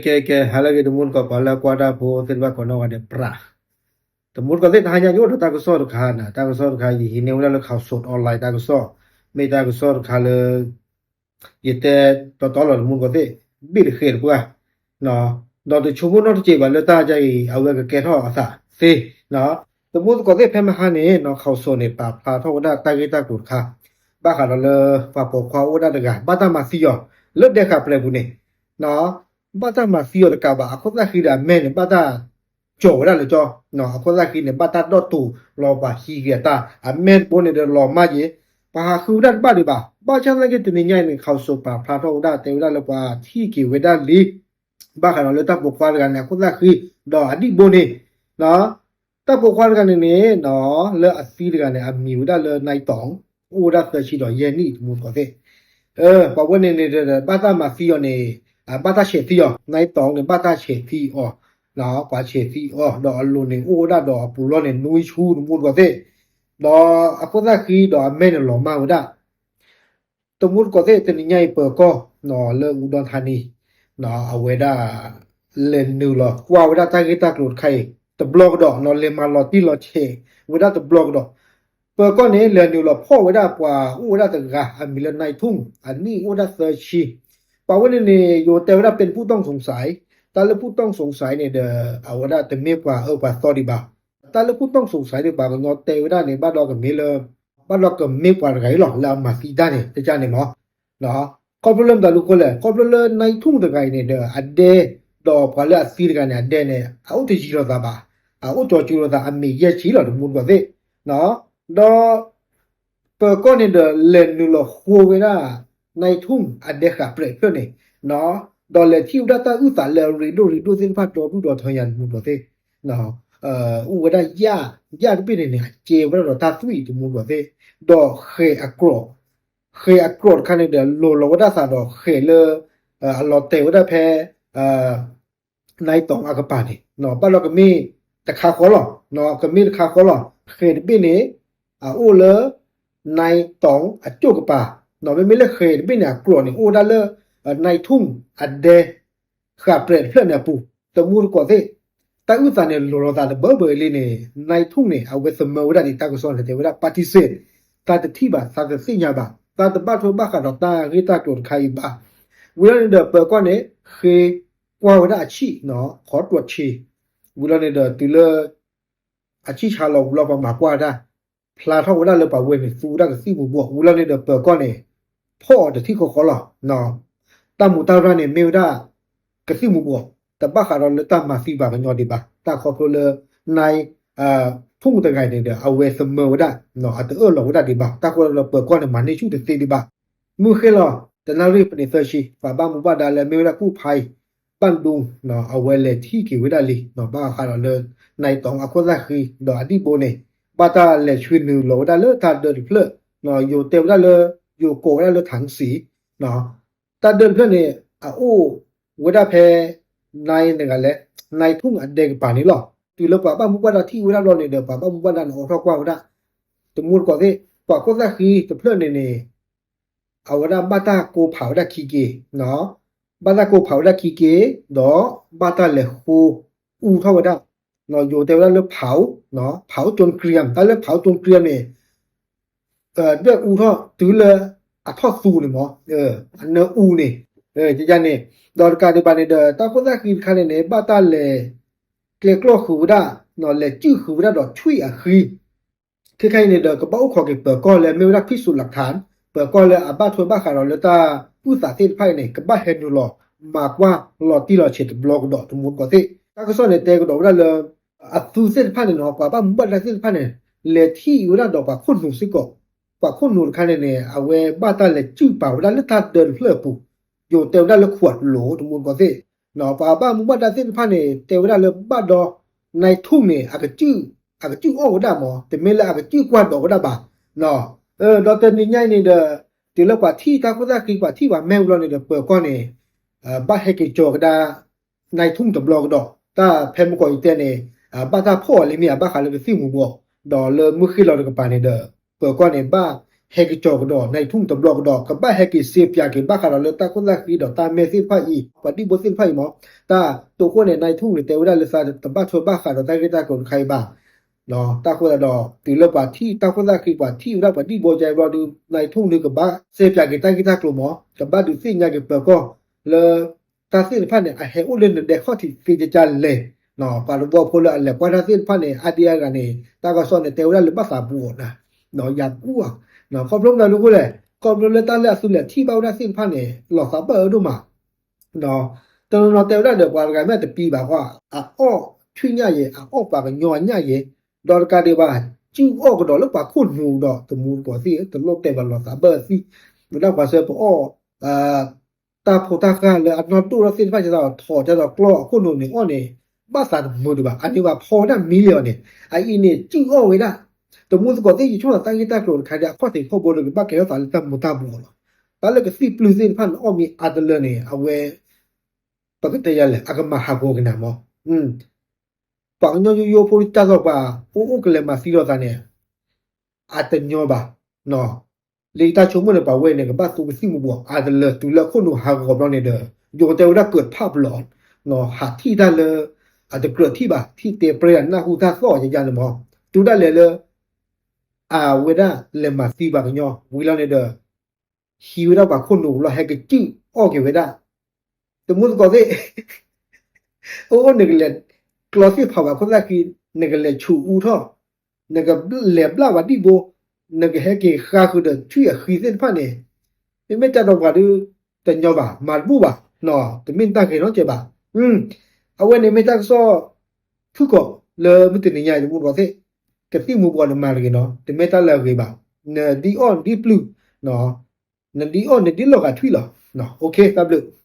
ကဲ ကဲ ဟါလၢအဂ့ၤ တမူတကိး ပှၤလၢကွၢ်တၢ်ဖိသ့ၣ်တဖၣ်ကိးနီၢ်ဂၤဒဲး ပြး တမူတကိးသ့ၣ် တဟါညါ ယအိၣ်ဒီးတၢ်ကစီၣ်တခါန့ၣ် တၢ်ကစီၣ်တခါ ယဟံးန့ၢ်ဝဲဒၣ်လၢ Khaosod Online တၢ်ကစီၣ်, မ့ၢ်တၢ်ကစီၣ်တခါလၢ ယတဲတီတီလီၤ တမူတကိးသ့ၣ် ဘ့ၣ်တဃဲးတပှၢ်, ဒီးတဆိကမိၣ်နီတစဲးဘၣ်လၢတၢ်အံၤ အဝဲကကဲထီၣ်အသးသ့. တမူတကိးသ့ၣ် ဖဲမဟါန့ၣ် Khaosod န့ၣ် ပာ်ဖျါထီၣ်ဝဲဒၣ်တၢ်ဂ့ၢ်တၢ်ကျိၤတခါ, ဘၣ်ဃးဒီးလၢပှၤပိာ်ခွါအိၣ်ဝဲဒၣ်တဂၤ ဘၣ်တၢ်မၤသံအီၤ လၢဒဲဃးပြဲးပူၤန့ၣ်, ဘၣ်တၢ်မၤသံအီၤတကးဘၣ် အခိၣ်သၣ်ဃံဒီးအမဲန့ၣ် ဘၣ်တၢ်ကၠီၤဝဲဒၣ်လၢကၠီ, အခိၣ်သၣ်ဃံန့ၣ် ဘၣ်တၢ်ဒီၣ်တိၤလီၤပှၤဟံးက့ၤအတၢ်, အမဲတဘိန့ၣ်ဒီးလီၤမၢ်က့ၤ, ပှၤဟးဃုဝဲဒၣ်တဘၣ်ဒံးဘၣ်. ဘၣ်ဆၣ်သနာ်က့ တနံၤညါအံၤန့ၣ် Khaosod ပာ်ဖျါထီၣ်ဝဲဒၣ် တဲဝဲဒၣ်လၢပှၤထံၣ်က့ၤဝဲဒၣ်လံ ဘၣ်ဃးဒီးလၢတၢ်ပိာ်ခွါတဂၤန့ၣ် အခိၣ်သၣ်ဃံ ဒီးအဒံၣ်ဘိန့ၣ်, တၢ်ပိာ်ခွါတဂၤန့ၣ်န့ၣ် လၢအသံတဂၤန့ၣ် အမံၤဝဲဒၣ်လၢ နၢ်တီၣ်, အိၣ်ဝဲဒၣ်သၢဆံဒီးယဲၢ်နံၣ် တမူတကိးသ့ၣ်, ပှၤဝဲန့ၣ်န့ၣ်ဒီး ဘၣ်တၢ်မၤသံအီၤန့ၣ် ဘၣ်တၢ်ဆဲးသံအီၤ, နၢ်တီၣ်န့ၣ် ဘၣ်တၢ်ဆဲးသံအီၤ, ပှၤဆဲးသံအီၤ ဒီးအလိၤန့ၣ် အိၣ်ဝဲဒၣ်ဒီးအပူၤလီၢ်န့ၣ် နွံဆူ တမူတကိးသ့ၣ်, ဒီးအခိၣ်သၣ်ဃံဒီးအမဲန့ၣ်လီၤမၢ်ဝဲဒၣ် တမူတကိးသ့ၣ် တနံၤညါအံၤ ပၢၤကီၢ် လၢအူဒီထါနံၤ အဝဲဒၣ် လဲၤနုာ်လီၤကွၢ်ဝဲဒၣ်တၢ်ဂ့ၢ်တၢ်ကျိၤတခါအံၤ တဘျီကဒီး လဲၤမၤလီၤတံၢ်လီၤဆဲးဝဲဒၣ်တဘျီကဒီး, ပၢၤကီၢ်န့ၣ် လဲၤနုာ်လီၤဖီၣ်ဝဲဒၣ်ပှၤအိၣ်ဝဲဒၣ်တဂၤ အမံၤလၢ နၢ်ထူၣ် အနံၣ်အိၣ်ဝဲဒၣ်သၢဆံ, ပှၤဝဲန့ၣ်န့ၣ် ယိၤတဲဝဲဒၣ် ပူးတွင်းစင်စၢၣ်, တၢ်လၢပူးတွင်းစင်စၢၣ်န့ၣ်ဒီး အဝဲဒၣ်တမ့ၢ်ပှၤအၢပှၤသီဒံးဘၣ်, တၢ်လၢပူးတွင်းစင်စၢၣ်န့ၣ် ပှၤကညီတဲဝဲဒၣ်န့ၣ် ဘၣ်ဒီးကမ့ၢ်လၢ ဘၣ်ဒီးကမ့ၢ်ပှၤတဂၤအံၤလီၤ လၢအမၤသံတၢ်န့ၣ် တကန့ၣ်မး, ခီဖျိလၢမတၤလူၤဃိလဲၣ်, ခီဖျိလၢ နၢ်ထူၣ် တဂၤအံၤန့ၣ်ဒီး အဒဲ ဒီးပှၤလၢအသံတဂၤန့ၣ် အဒဲန့ၣ် အအိၣ်တယံၤလိာ်သးဘၣ်, အအိၣ်ကၠီၤစူၤလိာ်သး အမ့ၢ်ယဲၢ်ဆံလီၤ တမူတကိးသ့ၣ်, ဒီး ပၢၤကီၢ်န့ၣ်ဒီး လဲၤနုာ်လီၤဃိဝဲဒၣ် နၢ်ထူၣ် အဒဲဃာ်ပြဲးတဖျၢၣ်န့ၣ်, ဒီးလဲၤထံၣ်ဝဲဒၣ်တၢ်အုၣ်သးလၢအရ့ဒိၣ်ရ့ဒိၣ်သ့ၣ်တဖၣ် ဒီဒူၣ်ဒီထၢယၤ တမူတကိးသ့ၣ်, အိၣ်ဝဲဒၣ်ယၣ်, ယၣ်တဘ့ၣ်န့ၣ်န့ၣ် အကဲဝဲဒၣ်ဒီးတၢ်သွံၣ် တမူတကိးသ့ၣ်, ဒီးဃဲၤအကြိး, ဃဲၤအကြိးတခါန့ၣ်ဒီး လိၤလီၤဝဲဒၣ်သးဒီးဃဲၤလၢ အလီၤတဲာ်ဝဲဒၣ်ဖဲ နၢ်တီၣ်အကပၤန့ၣ် ဘၣ်ဒီးကမ့ၢ်တခါဃီလီၤ, ကမ့ၢ်တခါဃီလီၤ, ဃဲၤတဘ့ၣ်န့ၣ် အအိၣ်လၢ နၢ်တီၣ်အကၠိၣ်ကပၤ, မ့မ့ၢ်လၢဃဲၤတဘ့ၣ်န့ၣ် အကြိးန့ၣ် အိၣ်ဝဲဒၣ်လၢ နၢ်ထူၣ် အဒဲ ဃာ်ပြဲးတဖျၢၣ်န့ၣ်အပူၤ, တမူတကိးသ့ၣ်, တၢ်အုၣ်သးန့ၣ် လိၤလီၤသးတဘၢဘၢလံန့ၣ် နၢ်ထူၣ်န့ၣ် အဝဲသမၢဝဲဒၣ်ဒံးတၢ်ကစီၣ်န့ၣ် တဲဝဲဒၣ် ပၣ်တံၣ်စ့ၣ်, သးတထံၣ်ဘၣ် သးတသ့ၣ်ညါဘၣ် သးတဘၣ်ထွဲဘၣ်ဃးဒီးတၢ်ဂ့ၢ်တၢ်ကျိၤတခါအံၤဘၣ်, ဝံၤလီၤန့ၣ်ဒီး ပၢၤကီၢ်န့ၣ် ဃ့ကွၢ်ဝဲဒၣ်အဆံၣ် ခီတြီဆ့, ဝံၤလီၤန့ၣ်ဒီး တုၤလၢ အဆံၣ်ဆါလီၤဝံၤလီၤ ပှၤမၤကွၢ်ဝဲဒၣ်, ဖျါထီၣ်ဝဲဒၣ်လၢပှၤဝဲန့ၣ် သူဝဲဒၣ်ကသံၣ်မူၤဘှီး, ဝံၤလီၤန့ၣ်ဒီး ပၢၤကီၢ်န့ၣ် ဖီၣ်အီၤတထံၣ်ဃီဃီလီၤ, တၢ်မူၤတၢ်ရၢ်န့ၣ် မ့ၢ်ဝဲဒၣ် ကသံၣ်မူၤဘှီး, တဘၣ်ဃးဒီးလၢတၢ်မၤသံပှၤကညီဒံးဘၣ်, တၢ်ခီဖျိလၢ နၢ်ထူၣ် တဂၤန့ၣ်ဒီး အဝဲသမၢဝဲဒၣ်, အတအၢၣ်လီၤဝဲဒၣ်ဒံးဘၣ်, တၢ်ဃိဒီး ပၢၤကီၢ်န့ၣ် မၤန့ၢ်ဆူၣ်တသ့ဒံးဘၣ်, မုၢ်ဃ့လီၤ တနၣ်ရံၣ် ပနံးသၢဆံ ပှၤဘၣ်မူဘၣ်ဒါလၢအမ့ၢ်ဝဲဒၣ် ကူၣ်ဖးအံၤ ဘၣ်ဒူ အဝဲလဲၤထံၣ်က့ၤဝဲဒၣ်လံ, ဘၣ်ဃးဒီးလၢ နၢ်တီၣ်အခိၣ်သၣ်ဃံ ဒီးအဒံၣ်ဘိန့ၣ် ဘၣ်တၢ်လဲၤဆှၢနုာ်လီၤဝဲဒၣ်လၢတၢ်ဒၢတဖျၢၣ်, ယိၤတဲဝဲဒၣ်လၢ ယိၤကိးဝဲဒၣ်လၢ ထၣ်စံၣ်, တၢ်ဒၢတဖျၢၣ်န့ၣ် အအိၣ်ဝဲဒၣ်ဖဲ နၢ်တဂၤလဲၣ်, နၢ်ထူၣ်အဒဲကပၤန့ၣ်လီၤ, တုၤလၢပှၤဘၣ်မူဘၣ်ဒါထံၣ်ဝဲဒၣ်ဘျီန့ၣ်ဒီး ပှၤဘၣ်မူဘၣ်ဒါန့ၣ် အိးထီၣ်ကွၢ်ဝဲဒၣ်, တမူတကိးသ့ၣ်, ပှၤခိၣ်သၣ်ဃံတဖျၢၣ်န့ၣ်န့ၣ် အဝဲဒၣ်ဘၣ်တၢ်ကိးဖးဝဲဒၣ်ခံက့ၤ, ဘၣ်တၢ်ကိးဖးဝဲဒၣ်ခံက့ၤ, ဒီးဘၣ်တၢ်လဲၤဃိအူထီၣ်ဝဲဒၣ်, ယိၤတဲဝဲဒၣ်လၢ ဖးအိၣ်, ဖးအိၣ်ကၠိကရံၣ်, တၢ်လၢဖးအိၣ်ကၠိကရံၣ်န့ၣ် ဒွဲၣ်အူထီၣ်တုၤလၢအထီၣ်သူန့ၣ်မး, အနၢအူန့ၣ်, န့ၣ်, ဒီးတကးဒံးဘၣ်န့ၣ်ဒီး တၢ်ခိၣ်သၣ်ဃံတခါန့ၣ်န့ၣ် ဘၣ်တၢ်လဲၤကျဲကျီၢ်ဃုာ်ဝဲဒၣ်, လဲၤစုၣ်ဃုာ်ဝဲဒၣ်ဒီးဆွံၣ်အဃံ ခဲခါအံၤန့ၣ်ဒီး ကဘၣ်အိၣ်ခိးက့ၤပၢၤကီၢ်လၢမ့ၢ်ဝဲဒၣ် ဖံးစူးလၢးထၣ်, ပၢၤကီၢ်လၢအဘၣ်ထွဲဘၣ်ဃးဒီးလၢတၢ်အုၣ်သးသ့ၣ်တဖၣ်အံၤန့ၣ် ကဘၣ်ဟဲနုာ်လီၤ မၤကွၢ်လီၤတံၢ်လီၤဆဲးတဘျီကဒီး တမူတကိးသ့ၣ်, တၢ်ကစီၣ်န့ၣ် တဲကဒီးဝဲဒၣ်လၢ အသုးသ့ၣ်တဖၣ်န့ၣ်နီၤ ပှၤဘၣ်မူဘၣ်ဒါသ့ၣ်တဖၣ်န့ၣ် လဲၤထံၣ်ဝဲဒၣ်ဒီးပှၤခိၣ်နူာ်စ့ၢ်ကီး, ပှၤခိၣ်နူာ်တခါန့ၣ်န့ၣ် အဝဲဘၣ်တၢ်လဲၤစုၣ်ပာ်ဝဲဒၣ်လၢတၢ်ဒၢတဖျၢၣ်အပူၤ, ယိၤတဲဝဲဒၣ်လၢ ခွးလိာ် တမူတကိးသ့ၣ်, ပှၤဘၣ်မူဘၣ်ဒါသ့ၣ်တဖၣ်န့ၣ် တဲဝဲဒၣ်လၢဘၣ်ဒီး နၢ်ထူၣ်န့ၣ် အကစုၣ်အီၣ်ဝဲဒၣ်မး တမ့ၢ်လၢအကစုၣ်ကွၢ်ဒီးဝဲဒၣ်ဘၣ်, ဒီးတနံၤညါအံၤန့ၣ်ဒီး တုၤလၢပှၤထံၣ်တၢ်ခိၣ်သၣ်ဃံ ပှၤထံၣ်ပှၤမဲာ်ဘျီန့ၣ်ဒီး ပၢၤကီၢ်န့ၣ် ဘၣ်ဟဲက့ၤကၠီၤကဒါ နၢ်ထူၣ်တဘျီကဒီး, တၢ်ဖဲမုၢ်ကီၢ်ယတဲန့ၣ် ဘၣ်တၢ်ဖီၣ်အီၤလံမ့ၢ် အဘၣ်ဃးလၢကသံၣ်မူၤဘှီး, ဒီးလၢမုၢ်ဃ့လီၤတကပၤန့ၣ်ဒီး ပၢၤကီၢ်န့ၣ် ဘၣ် ဟဲက့ၤကၠီၤကဒီး နၢၤထူၣ်တဘျီကဒီး ကဘၣ်ဟဲက့ၤစ့ပၠးက့ၤဘၣ်ဃးဒီးလၢတၢ်ခိၣ်သၣ်ဃံဒီးတၢ်မဲာ်သ့ၣ်တဖၣ်အံၤ ပှၤဒံၣ်ဘိသ့ၣ်တဖၣ်အံၤမး, တၢ်တိခိၣ်န့ၣ် နၢၤထူၣ်န့ၣ်တဲဝဲဒၣ်လၢသးတဘၣ်ထွဲဘၣ်ဃးဒီးတၢ်ဂ့ၢ်တၢ်ကျိၤတခါအံၤဘၣ်. တၢ်ဃိသတးဒီး တုၤလၢပှၤထံၣ်တၢ်ခိၣ်သၣ်ဃံ ပှၤထံၣ်ဝဲဒၣ်ပှၤဒံၣ်ဘိကဲဘျီဒုး နၢၤထူၣ်ဒုးကဘၣ်စ့ပၠးက့ၤတၢ်ဂ့ၢ်တၢ်ကျိၤမး, ကဘၣ်ဒုးသ့ၣ်ညါက့ၤပၢၤကီၢ် လၢ တၢ်သ့ၣ်တဖၣ်န့ၣ် အဟဲအိၣ်လၢနဒဲခီၣ်ထံးသ့ကကလဲၣ်, ပှၤတဘျီဖိလၢအလဲၤကွၢ်တၢ်သ့ၣ်တဖၣ်န့ၣ် အါဒံအါဂၤန့ၣ် တၢ်ကစီၣ်န့ၣ် တဲဝဲဒၣ်လၢဘၣ်သးပူၤအီၤနၤ, ယၤကူၣ်အီၤ, ခီဖျိမနုၤအဃိလဲၣ်, ခီဖျိလၢတၢ်လၢအသုလဲၤထံၣ်ဘၣ်ဝဲဒၣ်သ့ၣ်တဖၣ်န့ၣ် လီၤသးဘၣ်အၢဒိၣ်မး တနီၤနီၤတဲဝဲဒၣ်ဒီး ပှၤတဂၤမ့ၢ်တပံၤဘၣ်ဃီ အအီၣ်ဆူညၣ်ယဲ အအီၣ်ပှၤကညီအညၣ်ယဲ, ဒီးတကးဒံးဘၣ် စုၣ်အီၣ်ကဒီးလၢပှၤခိၣ်နူာ်ဒီး တမူတကိးသ့ၣ် တလိၣ်တဲဘၣ်လီၤသးဘၣ်သံ, ဝဲဒၣ်ပှၤစၢပအီၣ် တၢ်ဖိတၢ်ဃၢ်လၢအနီၢ်ဒိၣ်ထီၣ်သ့ၣ်တဖၣ် ကဲသိးထီၣ်ကဲသိးကျီအခိၣ်နူာ်န့ၣ်အီၣ်န့ၣ် ဘၣ်သးတမုာ်ဒံးဘၣ် အန့ၣ်ဘၣ်ဖီဝဲဒၣ်မံလံအီၤန့ၣ် အအံၤန့ၣ် စုၣ်အီၣ်ဝဲဒၣ် တမူတကိးသ့ၣ် ယဆိကမိၣ်တၢ်ဂ့ၢ်တၢ်ကျိၤတခါဒီး အခီၣ်ထံးခီၣ်ဘိဒီး ကဘၣ်ကဲထီၣ်သးလၢတၢ်မူၤတၢ်ဘှီးလီၤ. တၢ်လၢကသံၣ်ပျုၢ်သ့ၣ်တဖၣ်န့ၣ် အီၣ်မ့ၢ်အါတလၢန့ၣ် အဝဲ ပကတဲယၤလဲၣ် အကမၤဟးဂီၤကနၤမး ပှၤကညီယိယိဖိတၢ်သိးပှၤ အိၣ်အိၣ်ကလဲၤမၤသံလိာ်သးန့ၣ် အတညီဘၣ်. လၢယတၢ်ဆိကမိၣ်န့ၣ် ပှၤဝဲန့ၣ် ကဘၣ်သူကသံၣ်မူၤဘှီး အါတလၢတုၤလၢအခိၣ်နူာ်ဟးဂီၤဘျီန့ၣ်ဒီး ယကတဲဝဲဒၣ်ကၢးဖးဘျီး ဟးထံၣ်တၢ်လၢ အတကြၢးထံၣ်ဘၣ် ထံၣ်တဲပြဲအနၢ်ဟူတၢ်သီၣ်ယၤန့ၣ်မး တုၤဒၣ်လဲာ်လၢ အဝဲဒၣ်လဲၤမၤသံပှၤကညီဝံၤလီၤန့ၣ်ဒီး ဟံးဝဲဒၣ်ပှၤခိၣ်နူာ်လီၤ ဟဲကစုၣ်အီၣ်က့ၤဝဲဒၣ် တမူတကိးသ့ၣ် အိၣ်အိၣ်နကလဲၤ ကျီသ့ၣ်ဖးဘၣ်ခိၣ်သၣ်ဃံ နကလဲၤဆူးအူထီၣ် နကလဲၤဘျၣ်ပှၤဒံၣ်ဘိ နကဟဲက့ၤဃါဃုာ်ဒီးထွံၣ်အဃံသ့ၣ်တဖၣ်န့ၣ် မ့မ့ၢ်ကၢ်ဒီးပှၤဒုး တညီဘၣ် မၤတဘူၣ်ဘၣ် တမ့ၢ်တၢ်ဂ့ၤနီတစဲးဘၣ်. အဝဲန့ၣ်မ့ၢ်တၢ်ကစီၣ် ဖုၣ်ကိာ်လၢမုၢ်တနံၤညါအံၤ တမူတကိးသ့ၣ် ကသံၣ်မူၤဘှီးနမၤတဂ့ၤနီၤ တမ့ၢ်တၢ်လၢအဂ့ၤဘၣ်. နဒ်အီၣ်နဒ်ပျုၢ် နဒ်အီၣ်နဒ်လီၤဂာ်ထွံၣ်လီၤ. တၢ်ဘျုး